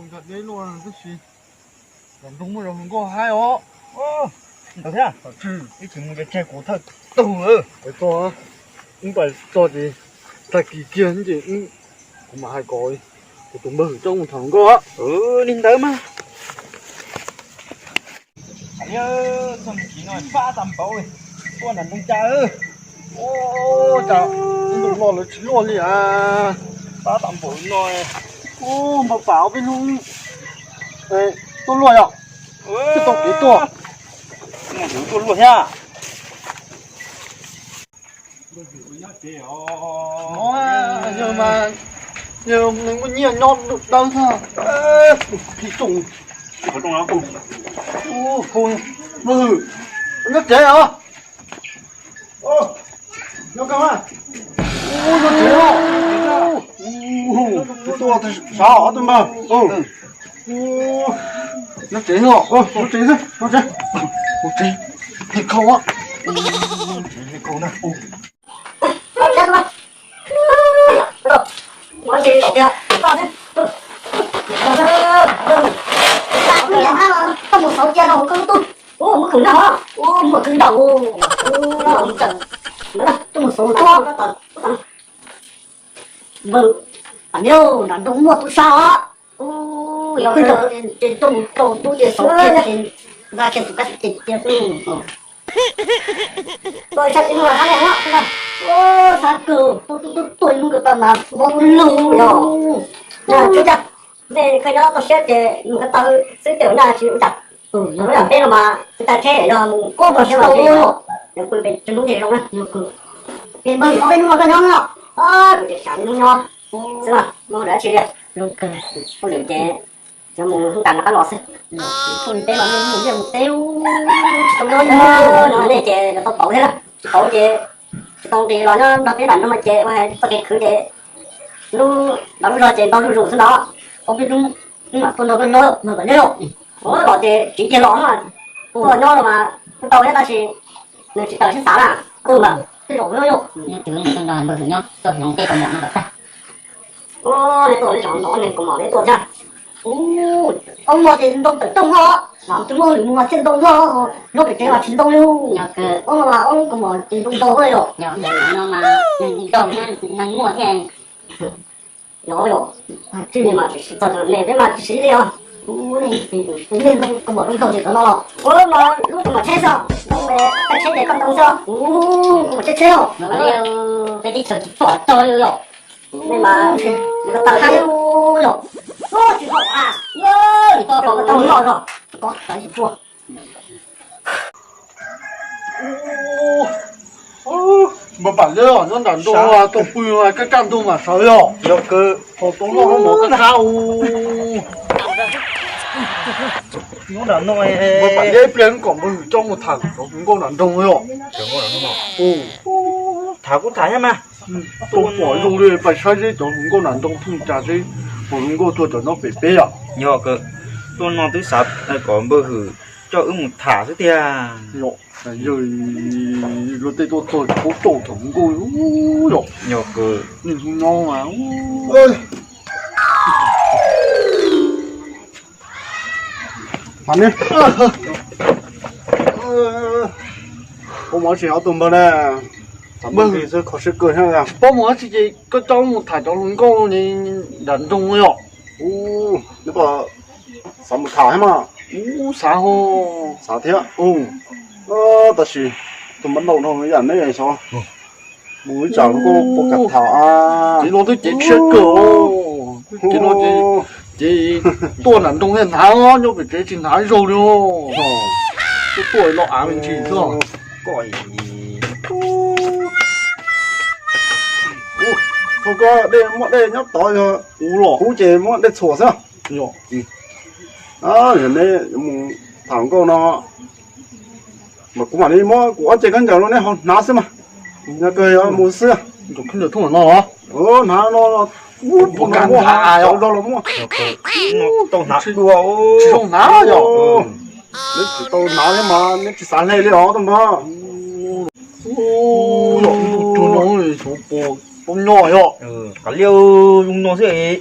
Nram deb luaj tab sis nram nroog muaj zos hluas nkauj haib os. Ntawd thiab, ib tsis mus ces tseg kuv thawj tug lawm. Ib pais txog ces tag kis kiag ces kuv mam hais kom kuv tus npawg Hwm coj mus tham hluas nkauj. Li ntawd mas. Txog mus tsis no pab tag npaum, tuaj nram nroog cas. Ua cas ib ntus no lawv tsis luaj li a? Pab tag npaum no. Ua npawg Pam, peb hnub tuaj luaj yom? Twb tau kev tuaj. Tuaj luaj thiab. Yog mas, yog muaj nyiaj nyob dawb thiab. Ib tsoom, npawg Hwm, nyob tsev os. Nyob tsev os. Tuaj sab ob tug npawg. Nyob tsev os, nyob tsev xwb, nyob tsev. Nyob tsev, hle khau, hle khau na. Ua ntses tom tiag, koj mus xauv cia no koj lub tug. Ua mus khwm nag hov, ua muaj kawg ntaus. Tuaj mus xauv tod. Npawg, nram nroog muaj tub sab os. Yog kawg, ces tuaj mus rau tub ces xauv kiag ces nqa kiag tus kab xib ces cia xwb. Tuaj tshaj tsis muaj hab li os. Xav kawg, tuaj tuaj tuaj mus kawg tau mas mob lug yog. Tsis cas, nej koj nyob toj siab ces mus ko taw xwb ces ua nyaj tsis ua cas. Yog lub yam peb no mas tsis tas tsheb yog mus koj toj siab mas tau. Yog pw pem tsis hnub ces zoo na. Peb npawg, peb hnub no koj nyob no. Kuv ces sam hnub nyob xwb mas muaj dab tsi li. Zoo kawg, poj niam ces cov mus hu tas nqa qab los xwb. Peb los mus liaj mus teb, tsis tau nyob no nej ces tau pauv thiab na. Tsis pauv ces tsis tau nqis los nyob nrog peb nram no ces ua hais txoj kev khwv ces lub nrog lub zog ces ntau zuj zus xwb ntag. Ob peb hnub mam tuaj nrog koj nyob, nrog koj nyob. Ua los ces tsiv kiag los mas, tuaj nyob los mas kuj tau thiab tab sis nws tsis tawm siab xav na. Ua mas tej zaum nyob yom. Nyob tsev nrog npawg Hwm nyob, tuaj hloov tej kaus mom no kom tag. Ua, nej tuaj nej tsov ntov neeg kaus mom nej tuaj thiab. Ub, ob no ces ntoo tawm rooj os. Tus muaj hwm mus mas thiaj ntoo loj, nyob pem tsev mas tsis ntoo li. Ob no mas ob lub kaus mom ces ntoo ntau yom. Yog no mas ntoo neeg muaj thiaj. Yog yom, tsis me mas tsis txog me peb mas tsis siv li os. Ub, nej ntoo kaus mom zoo nraug ces cov no los. Ua mas lub kaus mom tsheb xwb, ntoo me tsheb ces koj ntoo xwb. Ub, kaus mom tsheb tsheb os. Peb teb chaws tsis pom txog li yom. Nej mas tsis tau hais yom. Tsis pom a, tsis pom tau loj zog, tsis pom tsis pom. Npawg Pam Liab, nyob nram nroog tuaj pw kaj kaj ntug mas sawv yog. Yog kawg, ho tau noj mov kaj qab u. Nyob nram no, npawg Pam Liab, ib pliag kom npawg Hwm coj mus tham cov hluas nkauj nram nroog yom. Tham kuj tham thiab mas. Tau pom zoo li pais saib seb cov hluas nkauj nram nroog thooj cas seb puas zoo nkauj tuag cov nyob pem peb yom. Yog kawg, tuaj no twb xav kom npawg Hwm coj wb mus tham xwb tiag. Yog, luag tej tuaj txog tsis paub txog cov hluas nkauj yom. Yog kawg, niaj hnub nyob mas. Mas ne, koj mus dab tsi ob tug npawg na? Xav mus xwb, kho siab kawg thiab. Tsis paub mus dab tsi ces koj coj mus tham cov hluas nkauj nram nroog yom. Ub, neb puas xav mus tham thiab mas? Ub, xav ho. Xav thiab. Tab sis tus npawg Laus no yam neb xyov mus ib tsam hluas nkauj puas kam tham. Ces no twb cev tshiab kawg. Ces no ces tuaj nram nroog thiaj hnav, nyob pem tsev tsis hnav zaug li. Tuaj tuaj los av me ntsis xwb. Koj, koj dej muaj dej nyob tod yog kuv los kuv ces muaj dej txhuam xwb. Yog neb mus tham nkauj no mas kuv mam li muab kuv ob ce khaub ncaws rau neb ho hnav xwb mas. Yog kawg mus xwb. Hnav no, ub, puas kam hnav os, los muaj. Tau hnav dua, tsis zoo hnav yom. Neb tsis tau hnav thiab mas neb tsis xav hle li os tus npawg. Ub, yog ib tug tuag no xyov puas paub nyob yom. Kav liam, zoo no xwb.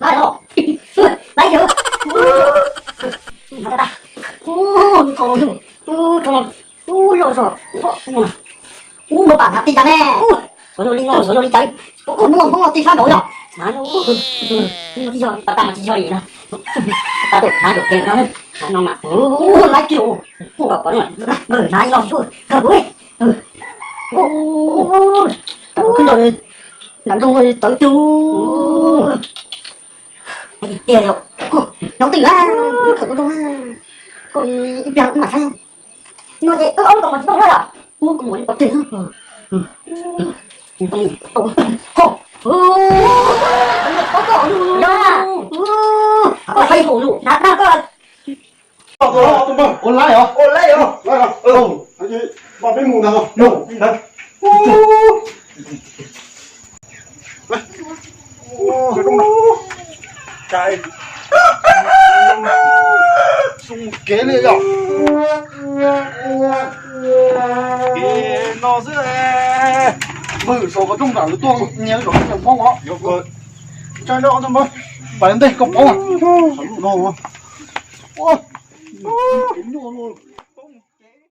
Laiv os, laiv yawg. Ub, ub, ub, loj zog. Ub, muaj pam hnav tij tas ne. Xyov yog li no, xyov yog li cas. Ub, muaj hmoob tij sab nraud yog. Hnav no, tij yog, tij yog li no. Tau tus hnav tus tes no, hnav no mas. Ub, laiv kiag. Ub, kom pom no, hnav li no xwb. Ub, ub, ub, nram nroog tawv tiag. Tiag yog, nyob twg a, khawm koj zoo, koj ib pliag wb mam saib. No ces wb ob lub kaus mom tsis tau thiab los? Wb kaus mom li pov tseg. Ho, koj saib hauv lus na, koj ua laib os, ua laib os. Peb mus ntag. Kev li yog kev no xwb. Npawg, saum qhov rooj nram lawv tuaj nyiag zom cov Hmoob os. Tsa nrho, pais ntej koj paub. Saum lub no, kev nyuaj luaj.